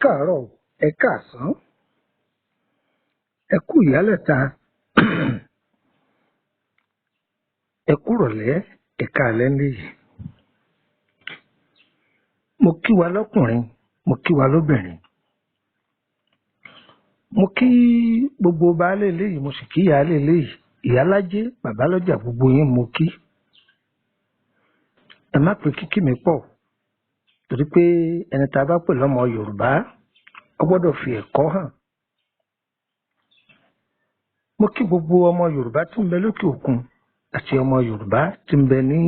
Káàárọ̀, ẹ káàsán, ẹ kú ìyálẹ̀ta, ẹ kúrọ̀lẹ́, ẹ káalẹ́ níyì. Mo kí wa lọ́kùnrin, mo kí wa lóbìnrin. Mo kí gbogbo baálé ilé yìí, mo sì kí ìyáálé ilé yìí, ìyálájé, bàbá lọ́jà, gbogbo yín mo kí. Ẹ má pe kíkí mi pọ̀, torí pé ẹni tá a bá pè lọ́mọ Yorùbá, ó gbọ́dọ̀ fi ẹ̀kọ́ hàn. Mo kí gbogbo ọmọ Yorùbá tí ń bẹ lókè òkun àti ọmọ Yorùbá tí ń bẹ ní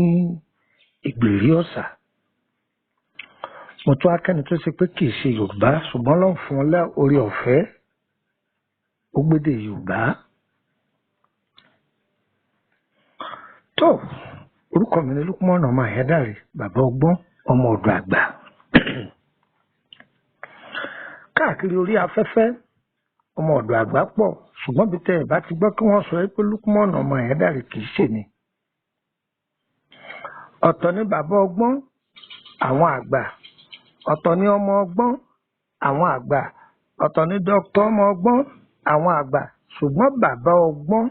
ìgbèrí ọ̀sà. Mo tún akẹ́ni tó ṣe pé kì í ṣe Yorùbá, ṣùgbọ́n ló ń fún un lá orí ọ̀fẹ́, ó gbédè Yorùbá. Tó, orúkọ mi ni Lukman ọmọ Àyádáre, bàbá ọgbọ́n, ọmọ ọ̀dọ̀ àgbà. Káàkiri orí afẹ́fẹ́, ọmọ ọ̀dọ̀ àgbà pọ̀, ṣùgbọ́n bí tẹ́ ẹ̀ bá ti gbọ́ kí wọ́n sọ pé Lukman ọmọ Àyádáre kì í ṣe ni. Ọ̀tọ̀ ni bàbá ọgbọ́n, àwọn àgbà. Ọ̀tọ̀ ni ọmọ ọgbọ́n, àwọn àgbà. Ọ̀tọ̀ ni dókítà ọmọ ọgbọ́n, àwọn àgbà. Ṣùgbọ́n bàbá ọgbọ́n,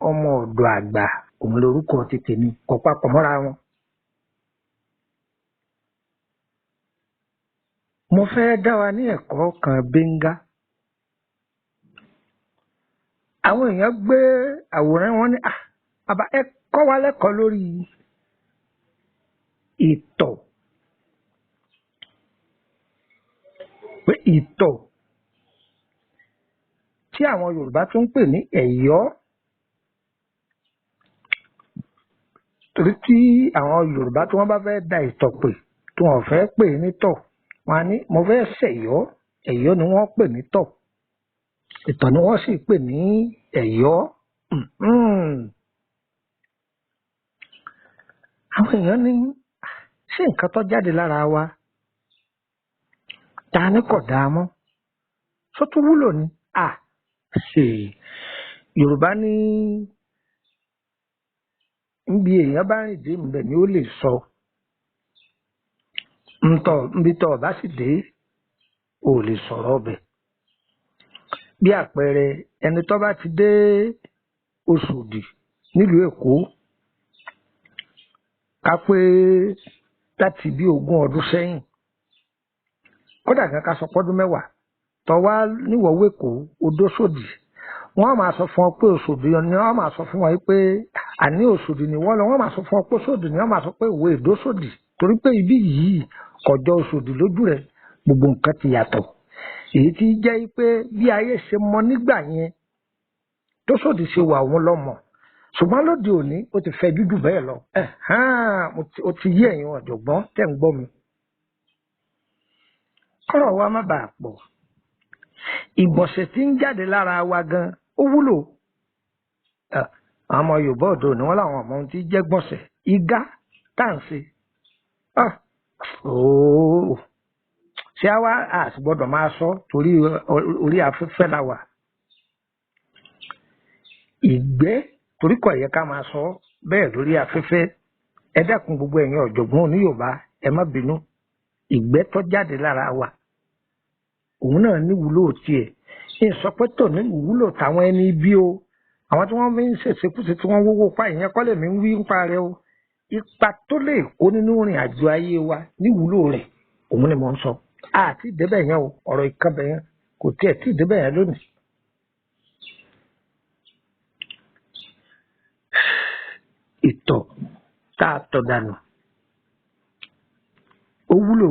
ọmọ ọ̀dọ̀ àgbà, òun lorúkọ ti tèmi, kò papọ̀ mọ́ra wọn. Mo fẹ́ dá wa ní ẹ̀kọ́ kan bẹ́ńgá. Àwọn èèyàn gbé àwòrán wọn ní, "À, bàbá ẹ kọ́ wa lẹ́kọ̀ọ́ lórí ìtọ̀." Pé ìtọ̀ tí àwọn Yorùbá tún ń pè ní ẹ̀yọ́. Torí tí àwọn Yorùbá tí wọ́n bá fẹ́ da ìtọ̀ pè, tí wọ́n fẹ́ pè ní tọ̀, wọ́n á ní mo fẹ́ ṣẹ̀yọ́, ẹ̀yọ́ ni wọ́n pè ní tọ̀. Ìtọ̀ ni wọ́n sì pè ní ẹ̀yọ́. Àwọn èèyàn ní ṣé nǹkan tó jáde lára wa ta ni kò dáa mọ́? Ṣó tún wúlò ni? À, ṣe Yorùbá ní níbi èèyàn bá rìn dé ńbẹ̀ ni ó lè sọ. Ntọ̀ níbi tó bá sì dé, ò lè sọ̀rọ̀ ọbẹ̀. Bí àpẹẹrẹ, ẹni tó bá ti dé Òṣòdì nílùú Èkó, ká pé láti bí ogún ọdún sẹ́yìn, kódà gan ká sọ pọ́dún mẹ́wàá, tó wá níwọ̀wé Èkó, odó Òṣòdì, wọ́n á máa sọ fún ọ pé Òṣòdì ni wọ́n á máa sọ fún wọn pé àní Òṣòdì ni wọ́n lọ, wọ́n máa sọ fún ọ pé Òṣòdì ni wọ́n máa sọ pé ìwé èdò Òṣòdì, torí pé ibí yìí kọjọ Òṣòdì lójú rẹ̀, gbogbo nǹkan ti yàtọ̀. Èyí tí jẹ́ pé bí ayé ṣe mọ nígbà yẹn, tóṣòdì ṣe wà òun lọ́mọ. Ṣùgbọ́n lóde òní, ó ti fẹ́ jújù bẹ́ẹ̀ lọ. Ó ti yé ẹ̀yin ọ̀jọ̀gbọ́n tẹ̀ ń gbọ́ mi. Kọ́rọ̀ wa má bàa pọ̀. Ìgbọ̀nsẹ̀ tí ń jáde lára wa gan, ó wúlò. Àwọn ọmọ Yorùbá òde òní wọ́n láwọn ọmọ ohun tí jẹ́ gbọ̀nsẹ̀. Igá tá à ń ṣe. Ṣé àwa a sì gbọ́dọ̀ máa sọ torí orí afẹ́fẹ́ la wà. Ìgbẹ́ torí kò yẹ ká máa sọ bẹ́ẹ̀ lórí afẹ́fẹ́. Ẹ dákun gbogbo ẹ̀yin ọ̀jọ̀gbọ́n oní Yorùbá, ẹ má bínú. Ìgbẹ́ tó jáde lára wa, òun náà ní ìwúlò tiẹ̀. Ń sọ pé tò ní ìwúlò táwọn ẹni bí o. Àwọn tí wọ́n fi ń ṣèṣekúṣe tí wọ́n wówó pa ìyẹn kọ́ lèmi ń wí ń pa rẹ o. Ipa tó lè kó nínú ìrìn àjò ayé wa níwúlò rẹ̀, òun ni mò ń sọ. Àti ìdébẹ̀ yẹn o, ọ̀rọ̀ ìkànnì yẹn kò tiẹ̀ tí ìdébẹ̀ yẹn lónìí. Ìtọ̀ tá a tọ̀ dànù, ó wúlò,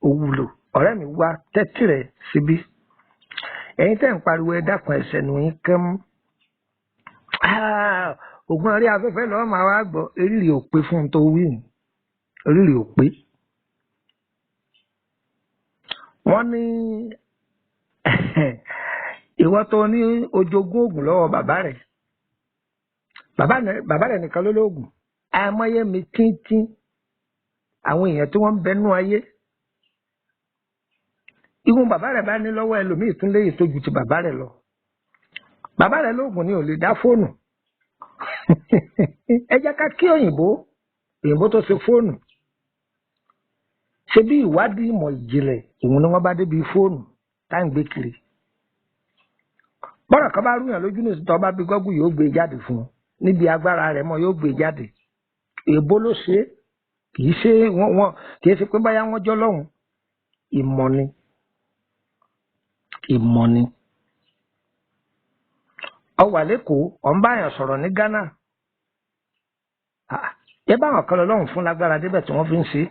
ó wúlò. Ọ̀rẹ́ mi wá tẹ́tí rẹ̀ síbí. Ẹ̀yin tẹ́ ń pariwo ẹ dákun ẹsẹ̀ nù yín kẹ́mú. Ògùn orí afẹ́fẹ́ lọ́wọ́ máa wá gbọ́, erírì ò pé fún un tó wí hùn. Erírì ò pé. Wọ́n ní ìwọ tó ní ojogún ògùn lọ́wọ́ bàbá rẹ̀. Bàbá rẹ̀ nìkan ló lóògùn. Àìmọye mi tíntín àwọn èèyàn tí wọ́n ń bẹnú ayé. Ìwọ̀n bàbá rẹ̀ bá ní lọ́wọ́ ẹlòmíì tún léyìí tó ju ti bàbá rẹ̀ lọ. Bàbá rẹ̀ lóògùn ni ò lè dá fóònù. Ẹ jẹ́ ká kí òyìnbó, òyìnbó tó ṣe fóònù. Ṣé bí ìwádìí ìmọ̀ ìjìnlẹ̀ òun ni wọ́n bá débi fóònù tá à ń gbé kiri. Bọ́dọ̀ kan bá rúyàn lójú ní ìsìtọ́ bá bí Google yóò gbé jáde fún un, níbi agbára rẹ̀ mọ́ yóò gbé jáde. Èèbó ló ṣe é, kì í ṣe wọ́n kì í ṣe pé báyà wọ́n jọ́ lọ́hùn. Ìmọ̀ ni, ìmọ̀ ni. Ó wà lẹ́kọ̀ọ́, ọ̀ ń báyàn sọ̀rọ̀ ní Ghana. Ẹ bá àwọn kan lọ lọ́hùn fún lágbára débẹ̀ tí wọ́n fi ń ṣe.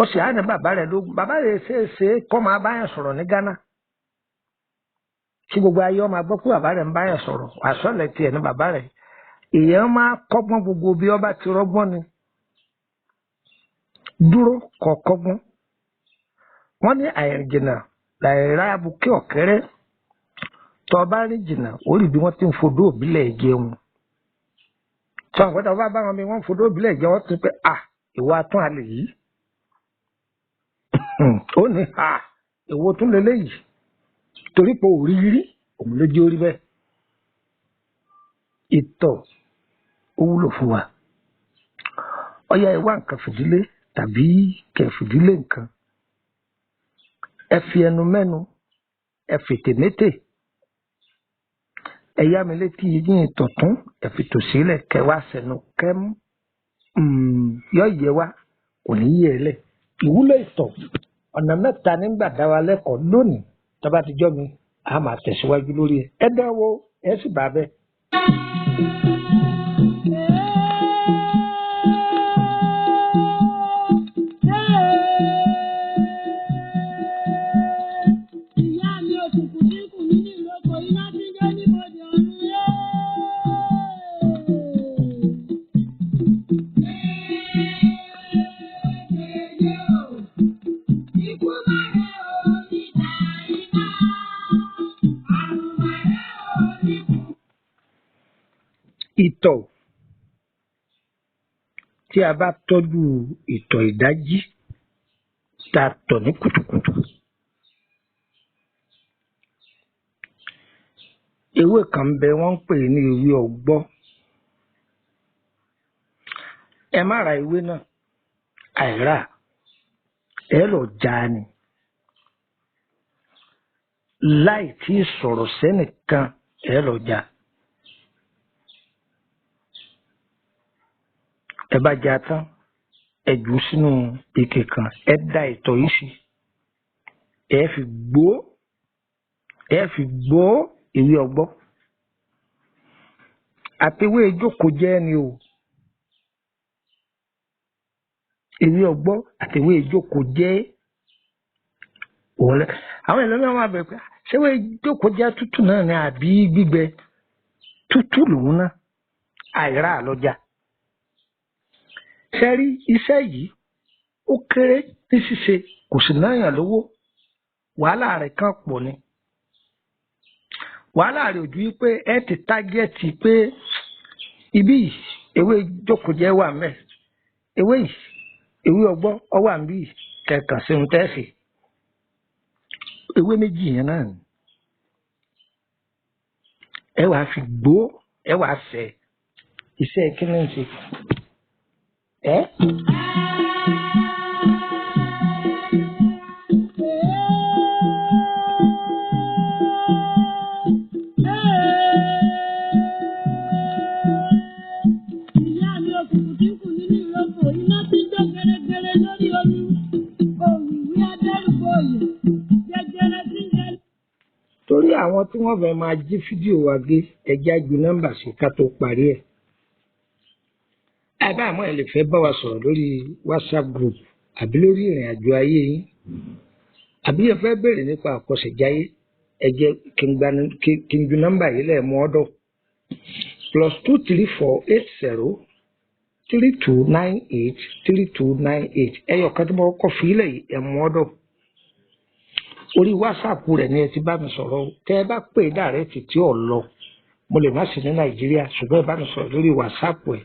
Ó sì á ní bàbá rẹ̀ ló bàbá rẹ̀ ṣe é ṣe kọ́ máa báyàn sọ̀rọ̀ ní Ghana. Kí gbogbo ayé ọmọ gbọ́ pé bàbá rẹ̀ ń báyàn sọ̀rọ̀, àsọ̀lẹ̀ tiẹ̀ ní bàbá rẹ̀. Èèyàn máa kọ́gbọ́n gbogbo bí ọba ti rọ́gbọ́n ni. Dúró kọ́ kọ́gbọ́n. Wọ́n ní àìrìnjìnà làìrá abùkẹ́ ọ̀kẹ́rẹ́. Tọ́ bá rìn jìnnà, ó rí bí wọ́n ti ń fodó òbílẹ̀ jẹun. Tọ́ àwọn pẹ́tà bá wọn bí wọ́n ń fodó òbílẹ̀ jẹun, wọ́n ti pé à ìwà atún alẹ̀ yìí. Ó ní à ìwọ tún lélẹ́yìí. Torí pé ò rí rí, òun ló jẹ́ orí bẹ́ẹ̀. Ìtọ̀ ó wúlò fún wa. Ọya ẹ wá nǹkan fìdílé tàbí kẹ̀ fìdílé nǹkan. Ẹ fi ẹnu mẹ́nu, ẹ fètè métè. Ẹ yá mi létí yín ìtọ̀tún, ẹ fi tòsílẹ̀ kẹ wá sẹ́nu kẹ́mú. Yọ yẹ wá, kò ní yẹ ẹ lẹ̀. Ìwúlò ìtọ̀ ọ̀nà mẹ́ta nígbà dá wa lẹ́kọ̀ọ́ lónìí. Tó bá ti jọ́ mi, a máa tẹ̀síwájú lórí ẹ̀. Ẹ dánwò, ẹ sì bá bẹ́ẹ̀. Ìyá mi òkùnkùn tí kù mí ní ìrókò iná tí ń jó níbodè ọ̀run yé. Ikú má rẹ̀ o níta iná, àrùn má rẹ̀ o níkù. Ìtọ̀ tí a bá tọ́jú ìtọ̀ ìdájí tá a tọ̀ ní kùtùkùtù. Ewé kan ń bẹ wọ́n ń pè ní ewé ọ̀gbọ́. Ẹ má ra ewé náà, àìrà, ẹ lọ já a ni. Láì tí ì sọ̀rọ̀ sẹ́nìkan, ẹ lọ já. Ẹ bá já tán, ẹ jù ú sínú ike kan, ẹ da ìtọ̀ yìí sí. Ẹ fi gbó, ẹ fi gbó ewé ọ̀gbọ́. Àtewé ìjókòó jẹ́ ni o. Ewé ọ̀gbọ́ àtewé ìjókòó jẹ́ òun lẹ. Àwọn ènìyàn máa bẹ̀rẹ̀ pé ṣé ewé ìjókòó jẹ́ tútù náà ni àbí gbígbẹ? Tútù lòun náà, àìrà lọ́jà. Ṣé rí iṣẹ́ yìí ó kéré ní ṣíṣe kò sì náyàn lówó. Wàhálà rẹ̀ kàn pọ̀ ni. Wàhálà rẹ̀ ò ju wípé ẹ ti tágẹ́ẹ̀tì pé ibí yìí ewé jókòó jẹ́ wà ńbẹ̀. Ewé yìí ewé ọ̀gbọ́ ọ wà ńbí kẹ̀kàn sí ohun tẹ́ẹ̀sì. Ewé méjì yẹn náà ni. Ẹ wàá fi gbó, ẹ wàá sẹ̀. Iṣẹ́ kí ni ń ṣe? Ẹ́ Ìyá mi òkùnkùn tí kù mí ní ìrókò iná tí ń jó gẹrẹgẹrẹ lórí omi. Òwìwí adẹ́rùbọ̀yè jẹjẹrẹ tí ń jẹ. Torí àwọn tí wọ́n fẹ́ máa jí fídíò wa gbé, ẹjẹ́ á ju nọ́mbà sí ká tó parí ẹ̀. Ẹ bá àmọ́ ẹ lè fẹ́ bá wa sọ̀rọ̀ lórí WhatsApp group àbí lórí ìrìn àjò ayé yín. Àbí ẹ fẹ́ béèrè nípa àkọsẹ̀jayé, ẹ jẹ́ kí n ju nọ́mbà yìí lẹ̀ mọ́ ọ́dọ̀. +234 80 32 98 32 98. Ẹyọ kan tí mo kọ́kọ́ fi ilẹ̀ yìí ẹ̀ mọ́ ọ́dọ̀. Orí WhatsApp rẹ̀ ni ẹ ti bá mi sọ̀rọ̀ o. Tẹ́ ẹ bá pè é dàrẹ́tì tí ò lọ, mo lè má sí ní Nàìjíríà ṣùgbọ́n ẹ bá mi sọ̀rọ̀ lórí WhatsApp ẹ̀.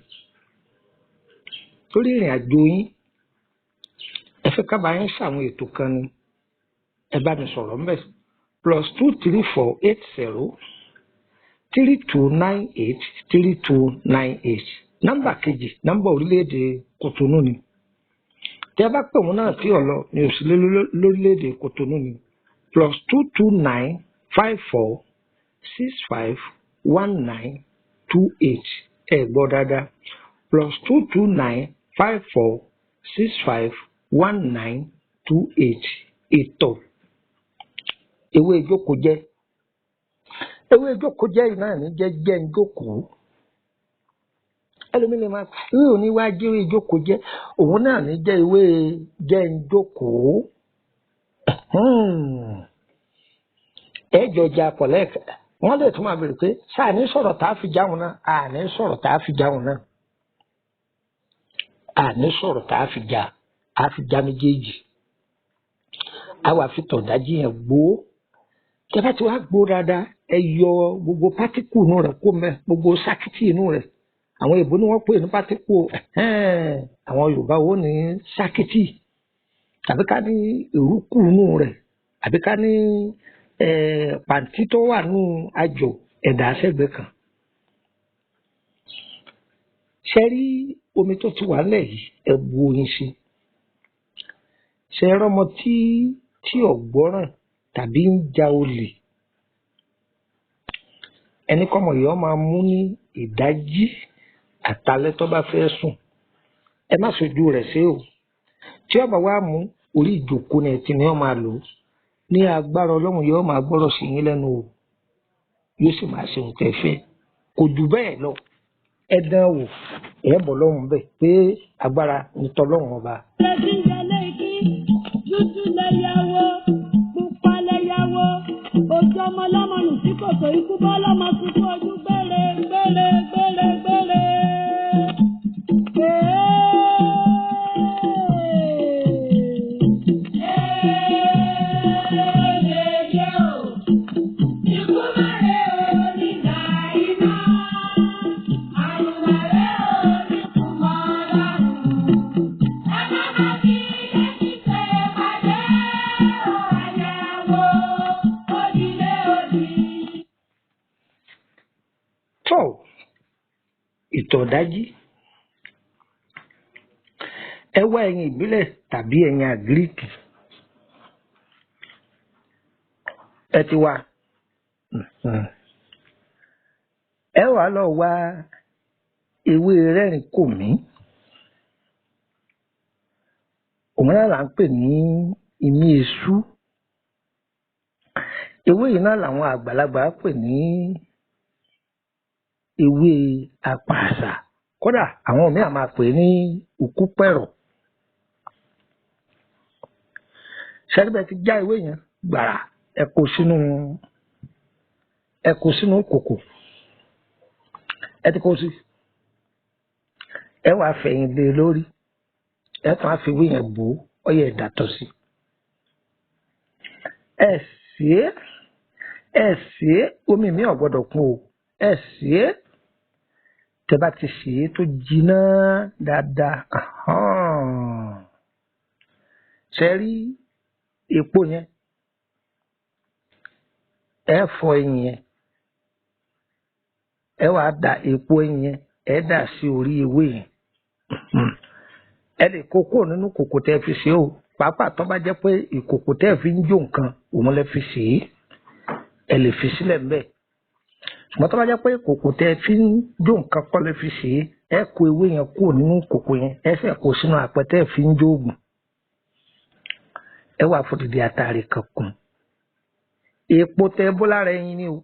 Lórí ìrìn àjò yín, ẹ fẹ́ ká bá yín ṣàwọn ètò kan ni, ẹ bá mi sọ̀rọ̀ ńbẹ̀. +234 80 32 98 32 98. Nọ́mbà kejì, nọ́mbà orílẹ̀-èdè Kòtónú ni. Tẹ́ Tẹ́ bá pè wọ́n náà tí ọ̀lọ́ ní òsì lórílẹ̀‐èdè Kòtónú ni +229 54 65 19 28. Ẹ gbọ́ dáadáa, +229 54 65 19 28. Ìtọ̀ ewé ìjókòó jẹ́, ewé ìjókòó jẹ́ yìí náà ní jẹ́jẹ́ ń jókòó. Ẹlòmíì lè máa ewé òní wá jẹ́ ewé ìjókòó jẹ́, òun náà ní jẹ́ ewé jẹ́ ń jókòó. Ẹ jọjà pọ̀ lẹ́ẹ̀kan, wọ́n lè tún máa bèrè pé sáà ní sọ̀rọ̀ tá a fi jáwọn náà? Àní sọ̀rọ̀ tá a fi jáwọn náà, àní sọ̀rọ̀ tá a fi já, a fi já méjèèjì. A wà fi tọ̀dájú yẹn gbó. Tẹ́ bá ti wá gbó dáadáa, ẹ yọ gbogbo pátíkù inú rẹ̀ kó mẹ́, gbogbo sákìtì inú rẹ̀. Àwọn èèbó ni wọ́n pè ní pátíkù, àwọn Yorùbá wo ní sákìtì, tàbí ká ní ìrúkù inú rẹ̀, àbí ká ní pàǹtí tó wà nù àjò ẹ̀dá sẹ́gbẹ̀ẹ́ kan. Ṣe rí omi tó ti wà nílẹ̀ yìí, ẹ bu oyin sí. Ṣe rọ́mọ tí ò gbọ́ràn tàbí ń ja olè, ẹni kọ́mọ yìí ó máa mú ní ìdájí àtàlẹ́ tó bá fẹ́ sùn. Ẹ má sojú rẹ̀ sí o. Tí ó bá wá mú orí ìjókòó ni ẹ ti ní ó máa lò ó. Ní agbára Ọlọ́run yóò máa gbọ́rọ̀ sí yín lẹ́nu o, yóò sì máa ṣe ohun tẹ́ fẹ́. Kò jù bẹ́ẹ̀ lọ. Ẹ dán wò, ẹ bọ̀ lọ́hùn bẹ́ẹ̀ pé agbára ni tọlọ́hun ọba. Lẹ́tí ń jẹ léèkì, dúdú lẹ́yàwó, pupa lẹ́yàwó, ojú ọmọ lọ́mọ nù sí kòtò ikú bọ́ lọ́mọ sunkún ojú gbére gbére gbére gbére. Tó ìtọ̀dájí, ẹ wá ẹyin ìbílẹ̀ tàbí ẹyin àgíríkì. Ẹ ti wá. Ẹ wàá lọ wá ewé rẹ́rìn kò mí. Òun náà là ń pè ní imí esú. Ewé yìí náà làwọn àgbàlagbà pè ní ewé apàṣà. Kódà àwọn míì á máa pè ní òkúpẹ̀rọ̀. Ṣẹ́ríbẹ̀ ti já ewé yẹn gbàrà, ẹ kó sínú, ẹ kó sínú kòkò. Ẹ ti kó sí. Ẹ wàá fẹ̀yìn lé lórí. Ẹ tún á fi ewé yẹn bò ó, ọyẹ ìdàtọ̀ sí. Ẹ sè é, ẹ sè é, omi mi ò gbọdọ̀ kún o. Ẹ sè é. Tẹ́ bá ti sè é tó jiná dáadáa. Ṣé rí epo yẹn? Ẹ fọ ẹyin yẹn. Ẹ wàá da epo ẹyin yẹn, ẹ dà sí orí ewé yẹn. Ẹ lè kó kúrò nínú kòkò tẹ́ fi sè é o. Pàápàá tó bá jẹ́ pé ìkòkò tẹ́ fi ń jó nǹkan, òun lẹ fi sè é. Ẹ lè fi sílẹ̀ ńbẹ̀. Ṣùgbọ́n tó bá jẹ́ pé kòkò tẹ́ fi ń jó nǹkan kọ́ lẹ fi sè é, ẹ kó ewé yẹn kúrò nínú kòkò yẹn, ẹ fẹ́ kó sínú apẹ tẹ́ fi ń jó ògùn. Ẹ wà fòdìdí àtàrí kan kùn. Epo tẹ́ bó lára ẹyin ni o.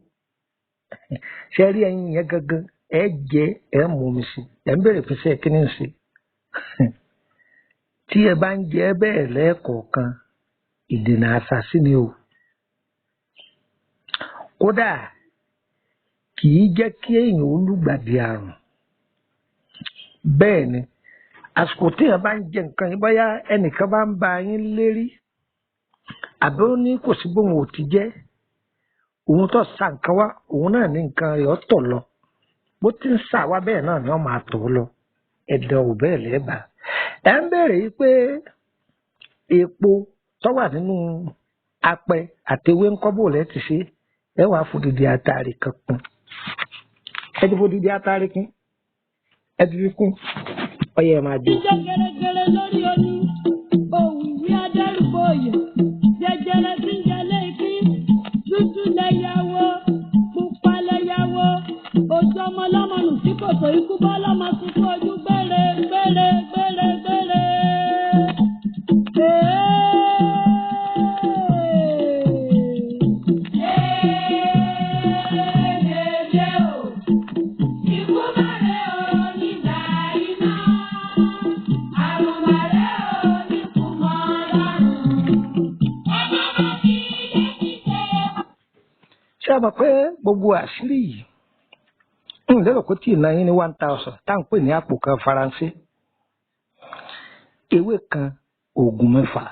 Ṣé rí ẹyin yẹn gangan? Ẹ jẹ, ẹ mú omi sí. Ẹ ń bèrè fún iṣẹ́ kíní ń ṣe. Tí ẹ bá ń jẹ bẹ́ẹ̀ lẹ́ẹ̀kọ̀ọ̀kan, ìdènà àṣàsí ni o. Kódà kì í jẹ́ kí èèyàn ó lùgbàdì àrùn. Bẹ́ẹ̀ ni, àsìkò tí èèyàn bá ń jẹ nǹkan yìí, bóyá ẹnìkan bá ń bá yín lérí, àbí ó ní kò sí bóun ò ti jẹ́, òun tó sa nǹkan wá, òun náà ní nǹkan rẹ̀ ó tọ̀ lọ. Bó ti ń sà wá bẹ́ẹ̀ náà ni wọ́n máa tọ̀ ọ́ lọ. Ẹ̀dàn ò bẹ́ẹ̀ lẹ́bàá. Ẹ ń béèrè yìí pé epo tó wà nínú apẹ àti ewé ńkọ́ bò lẹ́ ti ṣe, ẹ wàá fòdìdí àtàrí kan kún. Ẹ ti fòdìdí àtàrí kún. Ẹ ti fi kún. Ọyẹ ẹ máa jó. Jíjẹ́ gẹ́rẹ́gẹ́rẹ́ lórí omi. Ṣé ẹ mọ̀ pé gbogbo àṣírí yìí ń lérò pé tí ìná yín ní 1000 tá à ń pè ní àpò kan Faransé, ewé kan oògùn mẹ́fà,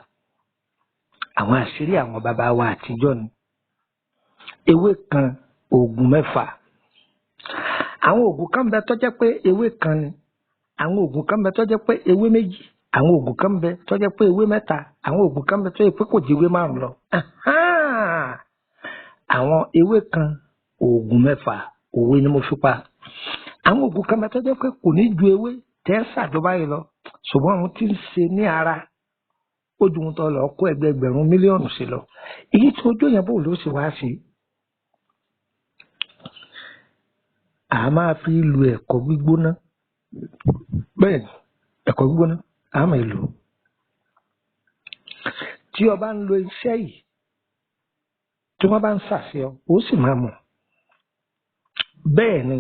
àwọn àṣírí àwọn bàbá wa àtijọ́ ni. Ewé kan oògùn mẹ́fà. Àwọn oògùn kan bẹ tó jẹ́ pé ewé kan ni, àwọn oògùn kan bẹ tó jẹ́ pé ewé méjì, àwọn oògùn kan bẹ tó jẹ́ pé ewé mẹ́ta, àwọn oògùn kan bẹ tó jẹ́ pé kò ju ewé márùn lọ. Àwọn ewé kan oògùn mẹ́fà, òwe ni mo fi pa. Àwọn oògùn kan bẹ tó jẹ́ pé kò ní ju ewé tẹ́ ṣàjọba yìí lọ, ṣùgbọ́n àwọn tí ń ṣe ní ara ó ju ohun tó lọ kó ẹgbẹẹgbẹ̀rún mílíọ̀nù sí lọ. Èyí tí ojú yẹn bò ló sì wá sí. A máa fi lu ẹ̀kọ gbígbóná. Bẹ́ẹ̀ ni, ẹ̀kọ gbígbóná a máa lò. Tí o bá ń lo iṣẹ́ yìí, tí wọ́n bá ń ṣàṣeyọ, ó sì máa mọ̀. Bẹ́ẹ̀ ni,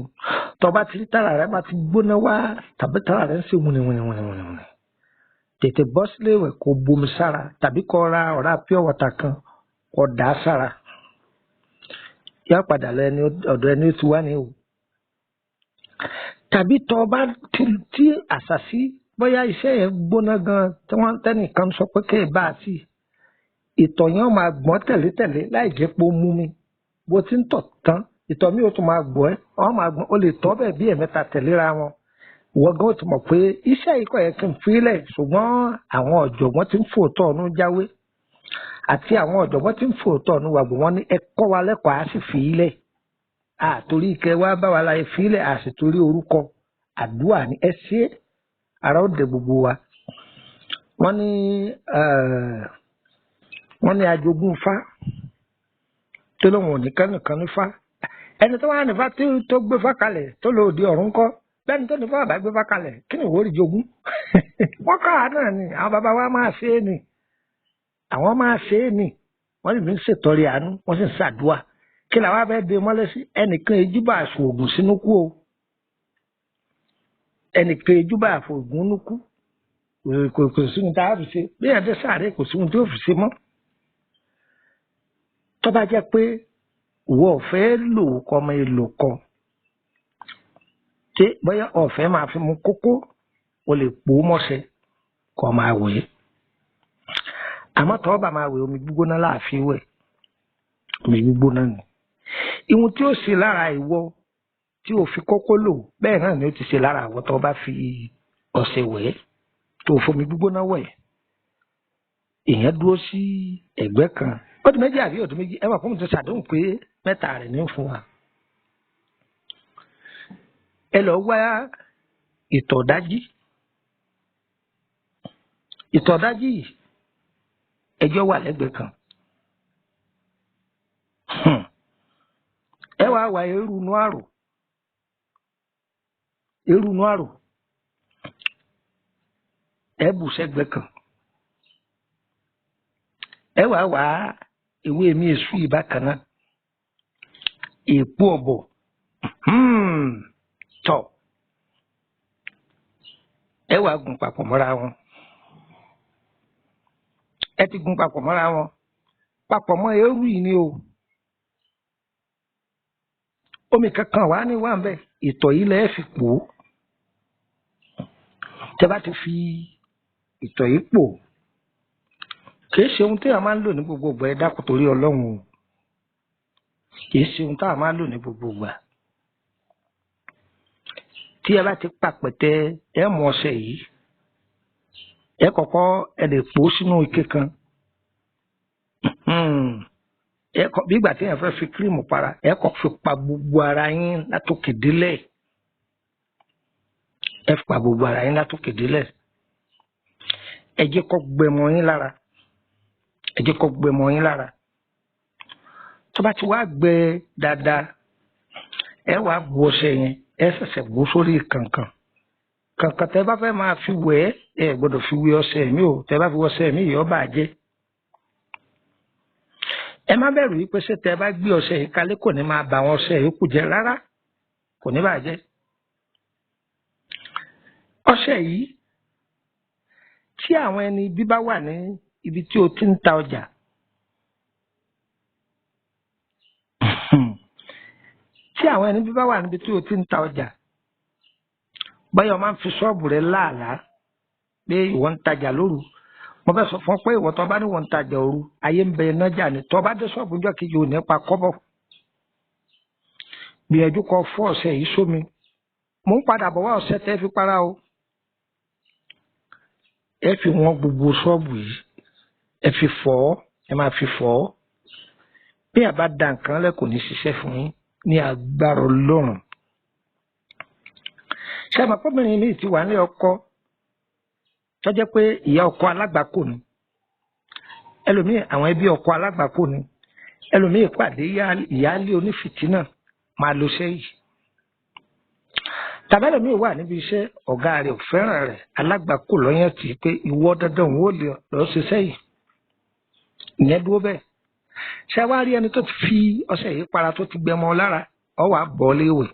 tó bá ti rí tára rẹ bá ti gbóná wá tàbí tára rẹ ń ṣe wùnìwùnìwùnìwùnì, tètè bọ́ sílé ìwẹ̀ kó bomi sára tàbí kó ra ọ̀rá pure water kan kó dà á sára. Yá padà lọ ẹni ọ̀dọ̀ ẹni ó ti wá ní o. Tàbí tó bá tí àṣàṣì bóyá iṣẹ́ yẹn gbóná gan tí wọ́n tẹ́nìkan sọ pé kéè bá a sí, ìtọ̀ yẹn máa gbọ́n tẹ̀lé-tẹ̀lé láì jẹ́ pé ó mú mi. Bó ti ń tọ̀ tán, ìtọ̀ mi ò tún máa gbọ́ ẹ́, ọ́ máa gbọ́n, ó lè tọ́ bẹ́ẹ̀ bí ẹ̀mẹ́ta tẹ̀léra wọn. Ìwọ gan ó ti mọ̀ pé iṣẹ́ yìí kò yẹ kí n filẹ̀, ṣùgbọ́n àwọn ọ̀jọ̀gbọ́n tí ń fòótọ́ ọ̀nù jáwé àti àwọn ọ̀jọ̀gbọ́n tí ń fòótọ́ ọ̀nù wàgbọ́ wọn ní ẹ kọ́ wa lẹ́kọ̀ọ́ á sì fi í lẹ̀. Àtorí ìkẹ́ wa bá wa láyé fi í lẹ̀, à sì torí orúkọ àdúrà ní ẹ ṣe é, ara ó dẹ gbogbo wa. Wọ́n ní wọ́n ní ajogún fá tó lóun ò ní kánìkan ní fá. Ẹni tó wà ní fá tó gbé fá kalẹ̀ tó lò òde ọ̀run kọ́, bẹ́ẹ̀ni tó ní fá bàbá gbé fá kalẹ̀ kí ni ìwọ rí jogún? Wọ́n kọ́ àá náà ni, àwọn bàbá wa máa ṣe é ni, àwọn máa ṣe é ni, wọ́n sì fi ń ṣètọrẹ àánú, wọ́n sì ń ṣàdúà. Kí làwọn abẹ́ de mọ́lẹ́ sí? Ẹnìkan ejúbà àfòògùn sínú kú o. Ẹnìkan ejúbà àfòògùn sínú kú. Kò sí ohun tá a fi ṣe. Bí èèyàn dé sáré kò sí ohun tí ó fi ṣe mọ́. Tó bá jẹ́ pé ìwọ ò fẹ́ lò kọ́ ọmọ èlò kan, tí bóyá ọ̀fẹ́ máa fi mu kókó, o lè pò ó mọ́ṣẹ kó máa wẹ̀. Àmọ́ tó bá máa wẹ̀, omi gbígbóná láàfin wẹ̀. Omi gbígbóná ni. Ìhun tí ó ṣe lára ìwọ tí o fi kókó lò, bẹ́ẹ̀ náà ni ó ti ṣe lára ìwọ tó bá fi ọṣẹ wẹ̀, tó fomi gbígbóná wẹ̀. Èèyàn dúró sí ẹ̀gbẹ́ kan. Ó di méjì àbí ó di méjì? Ẹ mọ̀ pé mo ti ṣàdéhùn pé mẹ́ta rẹ̀ ní fún wa. Ẹ lọ wá ìtọ̀ dájí. Ìtọ̀ dájí yìí ẹjọ́ wà lẹ́gbẹ̀ẹ́ kan. Ẹ wá wá eérú inú àrò. Eérú inú àrò. Ẹ bù sẹ́gbẹ̀ẹ́ kan. Ẹ wá wá ewé mi èṣù yìí bákan náà. Èpo ọ̀bọ̀. Tọ̀. Ẹ wá gún papọ̀ mọ́ra wọn. Ẹ ti gún papọ̀ mọ́ra wọn. Papọ̀ mọ́ eérú yìí ni o. Omi kankan wà ní wà ń bẹ̀. Ìtọ̀ yìí lẹ́ẹ̀ fi pò ó. Tẹ́ bá ti fi ìtọ̀ yìí pò ó, kìí ṣe ohun tí a máa ń lò ní gbogbo ìgbà, ẹ dákun torí Ọlọ́run o. Kìí ṣe ohun tá a máa ń lò ní gbogbo ìgbà. Tí ẹ bá ti pa pẹ̀tẹ́, ẹ mú ọṣẹ yìí, ẹ kọ́kọ́ ẹ lè pò ó sínú ike kan. Ẹ kọ́ bí ìgbà tí èèyàn fẹ́ fi kírímù para, ẹ kọ́ fi pa gbogbo ara yín látòkè délẹ̀. Ẹ fi pa gbogbo ara yín látòkè délẹ̀. Ẹ jẹ́ kó gbẹ mọ́ yín lára. Ẹ jẹ́ kó gbẹ mọ́ yín lára. Tó bá ti wá gbẹ dáadáa, ẹ wá bu ọṣẹ yẹn, ẹ ṣẹ̀ṣẹ̀ bù sórí kànkàn. Kànkàn tẹ́ bá fẹ́ máa fi wẹ̀ ẹ́, ẹ gbọ́dọ̀ fi wẹ̀ ọṣẹ mi o. Tẹ́ bá fi wẹ̀ ọṣẹ mi yìí, ó bàjẹ́. Ẹ má bẹ̀rù yìí pé ṣé tẹ́ bá gbé ọṣẹ yìí kalẹ̀ kò ní máa bà àwọn ọṣẹ yòókù jẹ́ rárá, kò ní bàjẹ́. Ọṣẹ yìí tí àwọn ẹni bí bá wà ní ibi tí o ti ń ta ọjà, Tí àwọn ẹni bí bá wà níbi tí o ti ń ta ọjà, báyọ̀ máa ń fi ṣọ́ọ̀bù rẹ láàlá pé ìwọ ń tajà lóru. Mo fẹ́ sọ fún ọ pé ìwọ tó bá ní wọ́n ń tajà òru, ayé ń bẹ iná jà ní. Tó bá dé ṣọ́ọ̀bù níjọ́ kejì ò ní pa kọ́bọ̀. Gbìyànjú kó fọ́ ọṣẹ yìí sómi. Mo ń padà bọ̀ wá ọṣẹ tẹ́ fi para o. Ẹ fi wọ́n gbogbo ṣọ́ọ̀bù yìí, ẹ fi fọ̀ ọ́, ẹ máa fi fọ̀ ọ́. Bí a bá da nǹkan lẹ kò ní ṣiṣẹ́ fún yín ní agbára Ọlọ́run. Ṣé àmọ́ pọ́bìnrin mi ti wà ní ọkọ tó jẹ́ pé ìyá ọkọ alágbàkò ni, ẹlòmíì àwọn ẹbí ọkọ alágbàkò ni, ẹlòmíì pàdé ìyáálé onífìtínà máa lo iṣẹ́ yìí. Tàbí ẹlòmíì wà níbi iṣẹ́, ọ̀gá rẹ̀ ò fẹ́ràn rẹ̀, alágbàkò lọ́yàn tì í pé ìwọ dandan òun ò lè lọ ṣiṣẹ́ yìí. Ìyẹn dúró bẹ́ẹ̀. Ṣé wàá rí ẹni tó ti fi ọṣẹ yìí para tó ti gbẹmọ lára, ọ wàá bọ́ léwẹ̀,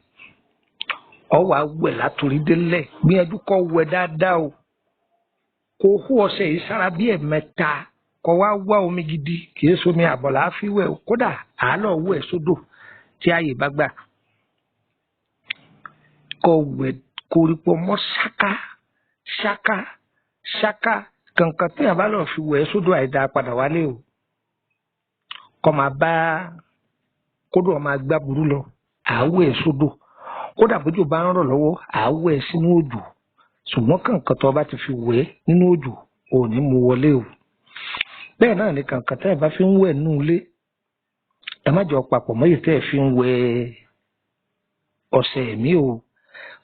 ọ wàá wẹ̀ látòrí délẹ̀. Gbìyànjú kó wẹ̀ dáadáa o, kó hó ọṣẹ yìí sára bí ẹ̀mẹ́ta, kó wá wá omi gidi, kì í somi àbọ̀là fi wẹ̀ o, kódà àálọ̀ wẹ̀ sódò tí ààyè bá gbà. Kó wẹ̀ koríko mọ́ ṣáká ṣáká ṣáká. Kankan tí a bá lọ fi wẹ̀ sódò àìdáa padà wálé o, kọ́ máa bá kódò ọmọ agbá burú lọ, àáwẹ̀ sódò. Kódà bójú bá ń rọ̀ lọ́wọ́, àáwẹ̀ sínú òjò. Ṣùgbọ́n kàǹkàn tó bá ti fi wẹ̀ nínú òjò, ò ní mú wọlé o. Bẹ́ẹ̀ náà ni kàǹkàn tẹ́ ẹ bá fi ń wẹ̀ nínú ilé, ẹ má jọ papọ̀ mọ́ èyí tẹ́ ẹ fi ń wẹ̀ ọṣẹ mi o.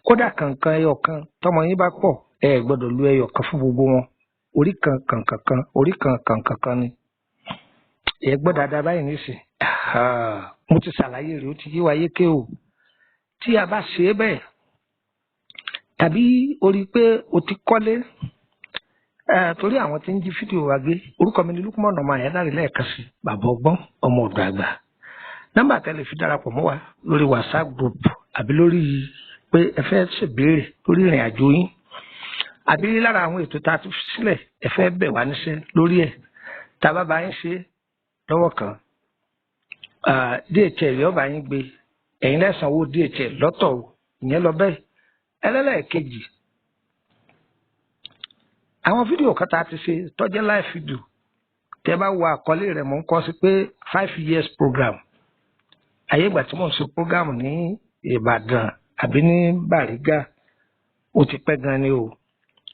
Kódà kàǹkàn ẹyọ kan tọmọ yín bá pọ̀, ẹ gbọ́dọ̀ lu ẹyọ kan fún gbogbo wọn. Orí kan kàǹkàn kan, orí kan kàǹkàn kan ni. Ẹ gbọ́ dáadáa báyìí nísìn. Mo ti ṣàlàyé rẹ̀, ó ti yé wa yéké o. Tí a bá ṣe é bẹ́ẹ̀, tàbí o rí i pé o ti kọ́lé, torí àwọn tí ń jí fídíò wa gbé, orúkọ mi ni Lukman ọmọ Àyádáre lẹ́ẹ̀kan sí, bàbá ọgbọ́n ọmọ ọ̀dọ̀ àgbà. Nọ́mbà tẹ́ lè fi darapọ̀ mọ́ wa lórí WhatsApp group àbí lórí pé ẹ fẹ́ ṣèbéèrè lórí ìrìn àjò yín, àbí lára àwọn ètò tá a ti fi sílẹ̀ ẹ fẹ́ bẹ̀ wá níṣẹ́ lórí ẹ̀, tá a bá bá yín ṣe lọ́wọ́ kan, DHL yóò bá yín gbé, ẹ̀yin lẹ́sàn-án owó DHL lọ́tọ̀ o, ìyẹn lọ bẹ́ẹ̀. Ẹlẹ́lẹ́ẹ̀kejì, àwọn fídíò kan tá a ti ṣe tó jẹ́ live video, tẹ́ bá wo àkọlé rẹ̀ mò ń kọ sí pé 5 years program. Ayé ìgbà tí mò ń ṣe program ní Ìbàdàn àbí ní Bàrígà, ó ti pẹ́ gan ni o.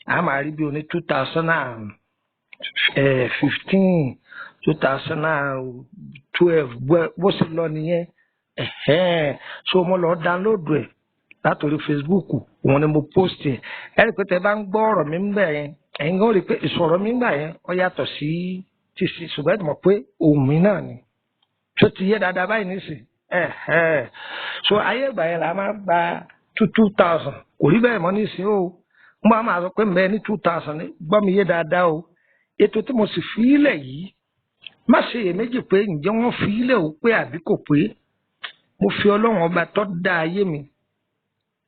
A máa rí bí oní 2015, 2012, bó ṣe lọ nìyẹn. So mo lọ download ẹ̀ látòrí Facebook, òun ni mo post ẹ̀. Ẹ rí i pé tẹ́ bá ń gbọ́ ọ̀rọ̀ mi ń gbà yẹn, ẹ̀yin gan rí i pé ìsọ̀rọ̀ mi ń gbà yẹn ó yàtọ̀ sí ti sí, ṣùgbọ́n ẹ mọ̀ pé ohùn mi náà ni. Tó ti yé dáadáa báyìí nísìn. So ayé ìgbà yẹn la máa gba 2,000, kò rí bẹ́ẹ̀ mọ́ nísìn o. Mo máa sọ pé mbẹ́ ní 2,000, gbọ́ mi yé dáadáa o. Ètò tí mo sì fi ilẹ̀ yìí, má ṣe iyèméjì pé ǹjẹ́ wọ́n fi ilẹ̀ o pé àbí kò pé. Mo fi Ọlọ́run ọba tó dá ayé mi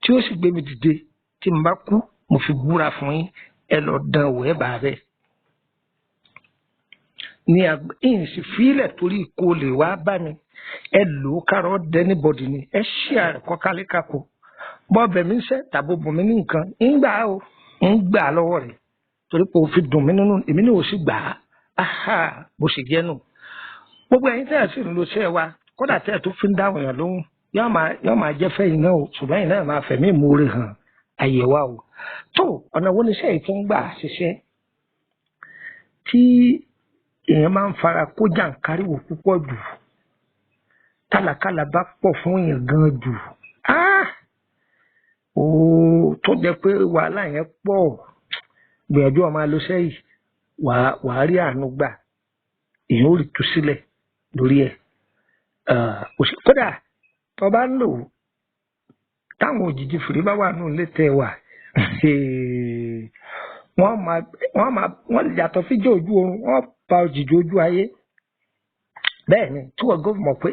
tí ó sì gbé mi dìde tí n bá kú, mo fi búra fún yín, ẹ lọ dán wò ẹ bá bẹ́ẹ̀. Ní ìyìn sì fi ilẹ̀ torí kó lè wá bá mi, ẹ lò ó kárọ̀ dẹ́nibọ̀dì ni, ẹ ṣí àrẹ̀kọ́ kálékáko. Bọ́ọ̀bẹ̀ mi ń ṣẹ́ tàbí bùn mi ní nǹkan, ń gbà ó, ń gbà lọ́wọ́ rẹ̀ torí pé o fi dùn mí nínú, èmi náà ò sì gbà á. Aha, bó ṣe jẹ́ nù. Gbogbo ẹ̀yin tẹ́ ẹ̀ sì ń lo iṣẹ́ wa, kódà tẹ́ ẹ̀ tó fi ń dáhùn èèyàn lóhùn, yóò máa jẹ́ fẹ́yìn náà o, ṣùgbọ́n ẹ̀yin náà máa fẹ̀mí ìmoore hàn àyè wa o. Tó ọ̀nà wo ni iṣẹ́ yìí tó ń gbà ṣiṣẹ́? Tí èèyàn máa ń fara kó jàǹkáríwò púpọ̀ jù, tálàkàlà bá pọ̀ fún èèyàn gan jù, ooo, tó jẹ́ pé wàhálà yẹn pọ̀, gbìyànjú ọmọ alóṣẹ́ yìí, wàá rí àánú gbà, èèyàn ò rí tú sílẹ̀ lórí ẹ̀. Kódà tó bá ń lò táwọn òjijì fìrí bá wà nù létẹ wà, wọ́n yàtọ̀ fíjọ́ ojú oorun, wọ́n pa òjijì ojú ayé. Bẹ́ẹ̀ ni tí wọ́n gbọ́ mọ̀ pé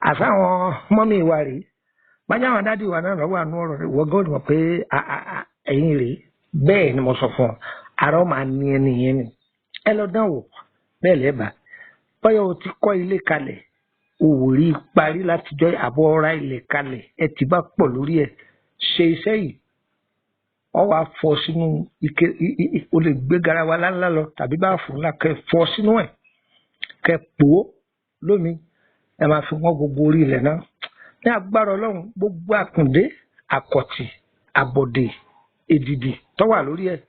àfáwọn mọ́mí wa rèé, bájá àwọn dádì wa náà lọ́wọ́ àánú ọ̀rọ̀ rẹ̀, wọ́n gbọ́ mọ̀ pé ẹ̀yin rèé. Bẹ́ẹ̀ ni mo sọ fún ọ, ara máa ní ẹni yẹn ni. Ẹ lọ dán wò bẹ́ẹ̀ lẹ́bàá. Báyọ̀ o ti kọ́ ilé kalẹ̀, òwòrí parí látijọ́ àbọ̀ ọ̀ra ilẹ̀ kalẹ̀ ẹ ti bá pọ̀ lórí ẹ̀ ṣe iṣẹ́ yìí. Ọ wàá fọ sínú ike, o lè gbé garawa ńláńlá lọ tàbí báàfù ńlá, kẹ fọ sínú ẹ̀, kẹ pò ó lómi, ẹ máa fi wọ́n gbogbo orí ilẹ̀ náà. Ní agbára Ọlọ́run, gbogbo àkùndé, àkọ̀tì, àbọ̀dè, èdìdì tó wà lórí ẹ̀,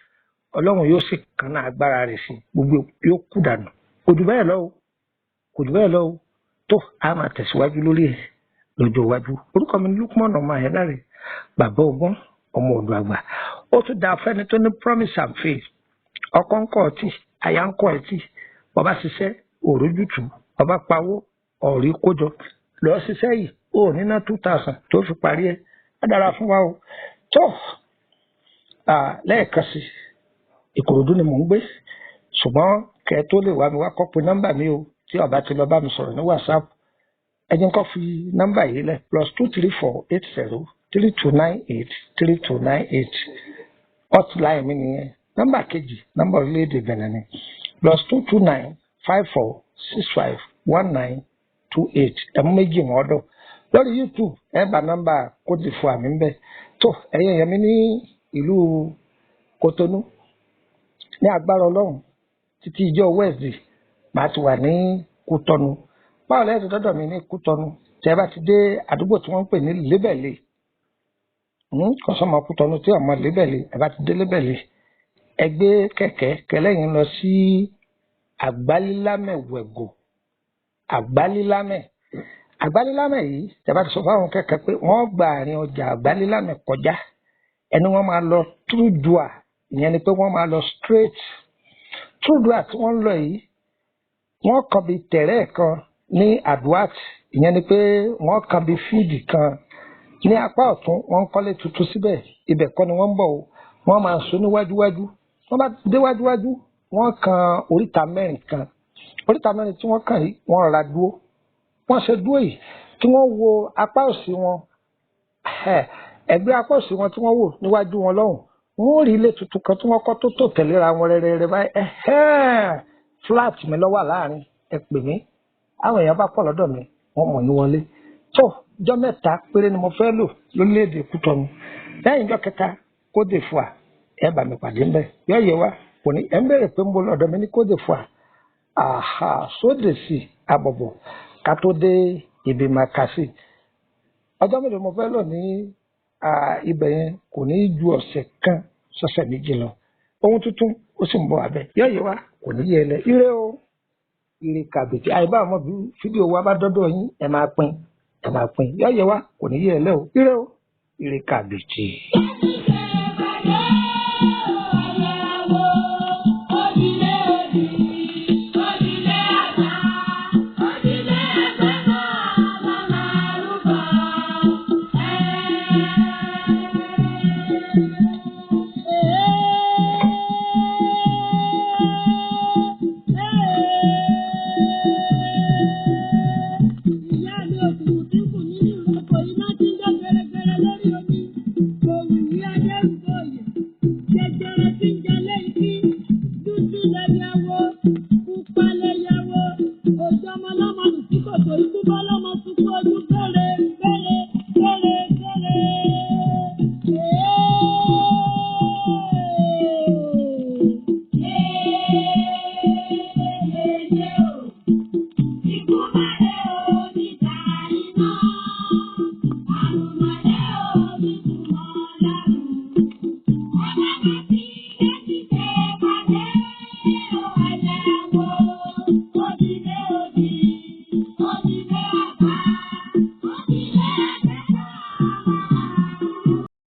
Ọlọ́run yóò sì kànnà agbára rẹ̀ sí, gbogbo yóò kú dànù. Kò jù bẹ́ẹ̀ lọ o, kò jù bẹ́ẹ̀ lọ o. Tó a máa tẹ̀síwájú lórí ẹ̀ lọ́jọ́ iwájú. Orúkọ mi ni Lukman ọmọ Àyẹ́láre, bàbá ọgbọ́n, ọmọ ọ̀dọ̀ àgbà. Ó tún dáa fẹ́ni tó ní promise and faith. Ọkọ ń kọ́ ọtí, aya ń kọ́ ẹtí, bàbá ṣiṣẹ́ òrójútùú, bàbá pawó ọ̀rí kójọ. Lọ ṣiṣẹ́ yìí, ó ní ná 2000 tó fi parí ẹ̀. Á dára fún wa o. Tó lẹ́ẹ̀kan sí, Ìkòròdú ni mò ń gbé, ṣùgbọ́n kẹ́ ẹ tó lè wá mi wá, kọ́ pe nọ́mbà mi o. Tí ó bá ti lọ bá mi sọ̀rọ̀ ní WhatsApp, ẹ jẹ́ n kọ́ fi nọ́mbà yìí lẹ̀: +234 80 3298 3298. Hotline mi nìyẹn. Nọ́mbà kejì, nọ́mbà orílẹ̀-èdè Benin ni +229 54 65 19 28. Ẹ̀mú méjì wọn dọ̀ lórí YouTube, ẹ bá nọ́mbà Côte d'Ivoire mi ń bẹ. Tó ẹ̀yin èèyàn mi ní ìlú Kotonu, ní agbára Ọlọ́run, títí ìjọ Wednesday màá ti wà ní Kútọ́nù. Báwo lẹ́yìn tó dọ́dọ̀ mi ní Kútọ́nù? Tẹ́ ẹ bá ti dé àdúgbò tí wọ́n ń pè ní Lébẹ̀lẹ̀, kọ́sọ́mọ Kútọ́nù tí ọmọ Lébẹ̀lẹ̀, ẹ bá ti dé Lébẹ̀lẹ̀, ẹ gbé kẹ̀kẹ́ kẹlẹ́yìn lọ sí Àgbálélámẹ̀ wẹ̀gò. Àgbálélámẹ̀, Àgbálélámẹ̀ yìí, tẹ́ bá ti sọ fáwọn kẹ̀kẹ́ pé wọ́n gba àárín ọjà Àgbálélámẹ̀ kọjá, ẹni wọ́n máa lọ Trúdùà, ìyẹn ni pé wọ́n máa lọ straight. Trúdùà tí wọ́n ń lọ yìí, wọ́n kàn bí tẹ̀rẹ́ kan ní Aduat, ìyẹn ni pé wọ́n kàn bí fíìdì kan ní apá ọ̀tún, wọ́n ń kọ́lé tuntun síbẹ̀. Ibẹ̀ kọ́ ni wọ́n ń bọ̀ o, wọ́n máa sọ ní wájúwájú. Wọ́n bá dé wájúwájú, wọ́n kan oríta mẹ́rin kan. Oríta mẹ́rin tí wọ́n kàn yìí, wọ́n rọra dúró. Wọ́n ṣe dúró yìí, tí wọ́n wo apá òsì wọn, ẹgbẹ́ apá òsì wọn tí wọ́n wò níwájú wọn lọ́hùn, wọ́n ó rí ilé tuntun kan tí wọ́n kọ́ tó tò tẹ̀léra wọn rẹ́rẹ́rẹ́ báyìí. Flat mi ló wà láàrin. Ẹ pè mí, àwọn èèyàn bá pọ̀ lọ́dọ̀ mi, wọ́n mọ̀ ní wọlé. Tó ọjọ́ mẹ́ta péré ni mo fẹ́ lò lórílẹ̀‐èdè Kútọ́nù. Lẹ́yìn ọjọ́ kẹta, Côte d'Ivoire, ẹ bá mi pàdé ńbẹ̀. Yọ yẹ wa kò ní ẹ ń bẹ̀rẹ̀ pé ń bọ̀ lọ́dọ̀ mi ní Côte d'Ivoire, àhà sóde sí àbọ̀bọ̀ ká tó dé ibi màkàsí. Ọjọ́ mélòó mo fẹ́ lò ní ibẹ̀ yẹn kò ní ju ọ̀sẹ̀ kan sọ́sẹ̀ méjì lọ. Ohun tuntun ó sì ń bọ̀ abẹ́. Yọ yẹ wa kò ní yẹ lẹ. Ire o, ire kàbìtì. Àìbá ọmọ bí fídíò wa bá dọ́dọ̀ yín, ẹ máa pín, ẹ máa pín. Yọ yẹ wa kò ní yẹ lẹ o. Ire o, ire kàbìtì.